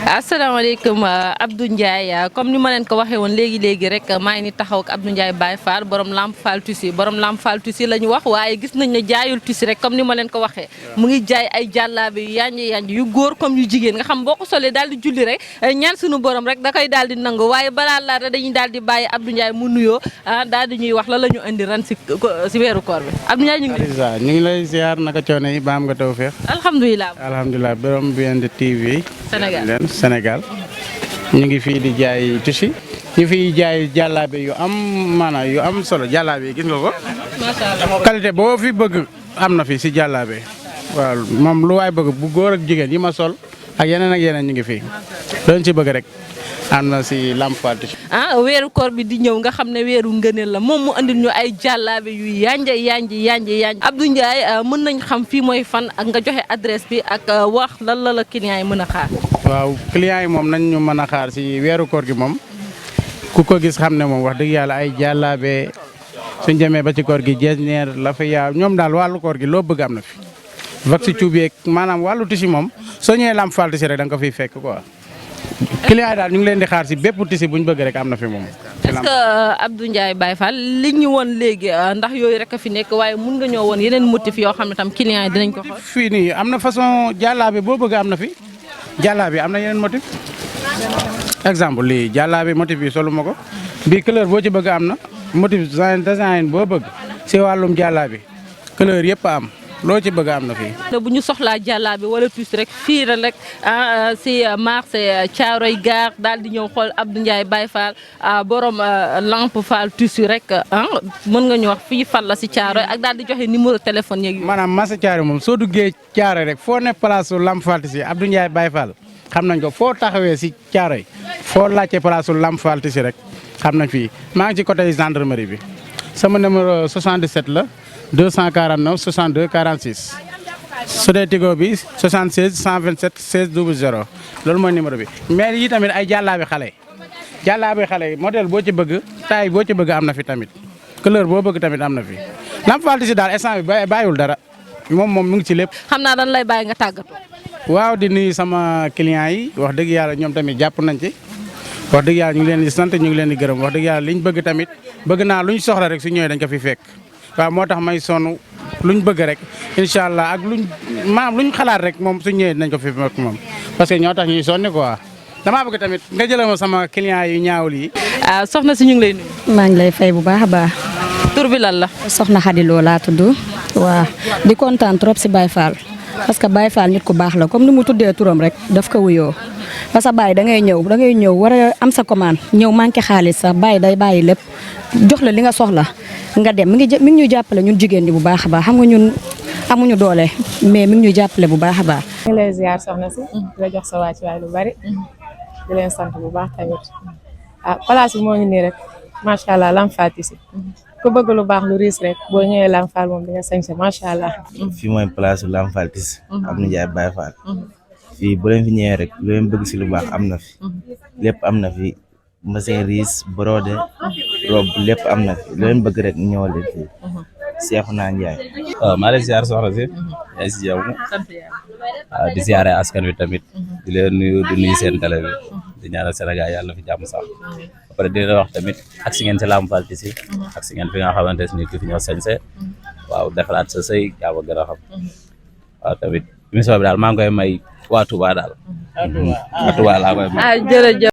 asalaamaaleykum Abdou Ndiaye comme ni ma leen ko waxee woon léegi rek maa ngi ni taxaw ak Abdou Ndiaye Baye Fall borom Lamp Fall Tissu borom Lamp Fall Tissu la ñu wax waaye gis nañ ne jaayul tissu rek comme ni ma leen ko waxee mu ngi jaay ay jàllaabe yu yanj yu góor comme yu jigéen nga xam boo ko solee daal di julli rek ñaan suñu borom rek da koy daal di nangu waaye balaa laata dañuy daal di bàyyi Abdou Ndiaye mu nuyoo daal di ñuy wax la ñu indi ran si weeru koor bi Abdou Ndiaye ñu ngi lay ziar naka coono yi ba am nga tawfeex alhamdulilah borom BND TV Sénégal ñu ngi fii di jaay tissu ñu fiy jaay jàllaabe yu am maanaam yu am solo jàllaabe gis nga ko qualité boo fi bëgg am na fi si jàllaabe waaw moom lu waay bëgg bu góor ak jigéen yi ma sol ak yeneen ñu ngi fii doon ci bëgg rek am na si Lamp Fall Tissu weeru koor bi di ñëw nga xam ne weeru ngëneel la moom mu andil ñu ay jàllaabe yu yanj Abdou Ndiaye mën nañ xam fii mooy fan ak nga joxe adresse bi ak wax lan la client yi mën a xaar. waaw client yi moom nañ ñu mën a xaar si weeru koor gi moom ku ko gis xam ne moom wax dëgg yàlla ay jàllaabe suñ demee ba ci koor gi jeesneer la fa yaa ñoom daal wàllu koor gi loo bëgg am na fi vax cuubeeg maanaam wàllu tissu moom soo ñëwee Lamp Fall Tissu rek da nga ko fiy fekk quoi. client yi daal ñu ngi leen di xaar si bépp tissu bu ñu bëgg rek am na fi moom. est-ce que Abdou Ndiaye Baye Fall li ñu woon léegi ndax yooyu rek a fi nekk waaye mun nga ñoo woon yeneen motif yoo xam ne tam client yi dinañ ko xool. fii nii am na façon jàllaabe boo bëgg am na fi jàllaabe am na yeneen motif exemple lii jàllaabe motif bi solu ma ko bii couleur boo ci bëgg am na motif design boo bëgg si wàllum jàllaabe couleur yëpp am. loo ci bëgg am na fii. bu ñu soxlaa jàllaabe wala tissu rek fii rek si marché Thiaroye Gare daal di ñëw xool Abdou Ndiaye Baye Fall borom Lamp Fall Tissu rek mën nga ñu wax fii fan la si Thiaroye ak daal di joxe numéro téléphone yeeg yu. maanaam marché Thiaroye moom soo duggee Thiaroye rek foo ne place su Lamp Fall Tissu Abdou Ndiaye Baye Fall xam nañ ko foo taxawee si Thiaroye foo laajte place su Lamp Fall Tissu rek xam nañ fii maa ngi ci côté gendarmerie bi sama numéro 77 la. 249 62 46 su dee Tigo bi 76 127 16 00 loolu mooy numéro bi mais yi tamit ay jàllaabe xale modèle boo ci bëgg taille boo ci bëgg am na fi tamit couleur boo bëgg tamit am na fi Lamp Fall Tissu daal instant bi bàyyiwul dara moom mu ngi ci lépp. xam naa dañ lay bàyyi nga tàggatoo. waaw di nuyu sama clients yi wax dëgg yàlla ñoom tamit jàpp nañ ci wax dëgg yàlla ñu ngi leen di sant ñu ngi leen di gërëm wax dëgg yàlla liñ bëgg tamit bëgg naa luñ soxla rek su ñëwee dañ ko fi fekk. waaw moo tax may sonn luñ bëgg rek incha allah ak luñ xalaat rek moom su ñëwee dinañ ko fi fekk moom parce que ñoo tax ñuy sonni quoi damaa bëgg tamit nga jëlee ma sama client yu ñaawul yi. soxna si ñu ngi lay nuyu. maa ngi lay fay bu baax a baax. tur bi lan la. soxna Khady Lo laa tudd. waaw di kontaan trop si Baye Fall parce que Baye Fall nit ku baax la comme ni mu tuddee turam rek daf ko wuyoo parce que Baye da ngay ñëw war a am sa commande ñëw manqué xaalis sax Baye day bàyyi lépp jox la li nga soxla. nga dem mi ngi ñu jàppale ñun jigéen ñi bu baax a baax xam nga ñun amuñu doole mais mi ngi ñu jàppale bu baax a baax. ñu ngi lay ziar soxna si di la jox sa wàccuwaay lu bari di leen sant bu baax tamit place bi moo ngi nii rek macha allah Lamp Fall Tissu ku bëgg lu baax lu riis rek boo ñëwee Lamp Fall moom di nga sañse macha allah. fii mooy place su Lamp Fall Tissu Abdou Ndiaye Baye Fall fii bu leen fi ñëwee rek lu leen bëgg si lu baax am na fi lépp am na fi. machine riis brodé robe lépp am na fi lu leen bëgg rek ñëwal leen fii Cheikhouna Ndiaye. waaw maa ngi lay ziar soxna si. yaa ngi si jàmm. waaw di ziare askan wi tamit. di leen nuyu seen télé bi. di ñaanal Sénégal yàlla na fi jàmm sax. après di leen wax tamit ak si ngeen si Lamp Fall Tissu ak si ngeen fi nga xamante ne ki fi ñëw sañse waaw defalaat sa sëy yaa ma gën a xam. waaw tamit émission bi daal maa ngi koy may waa Touba daal. waa Touba laa koy may. jërëjëf.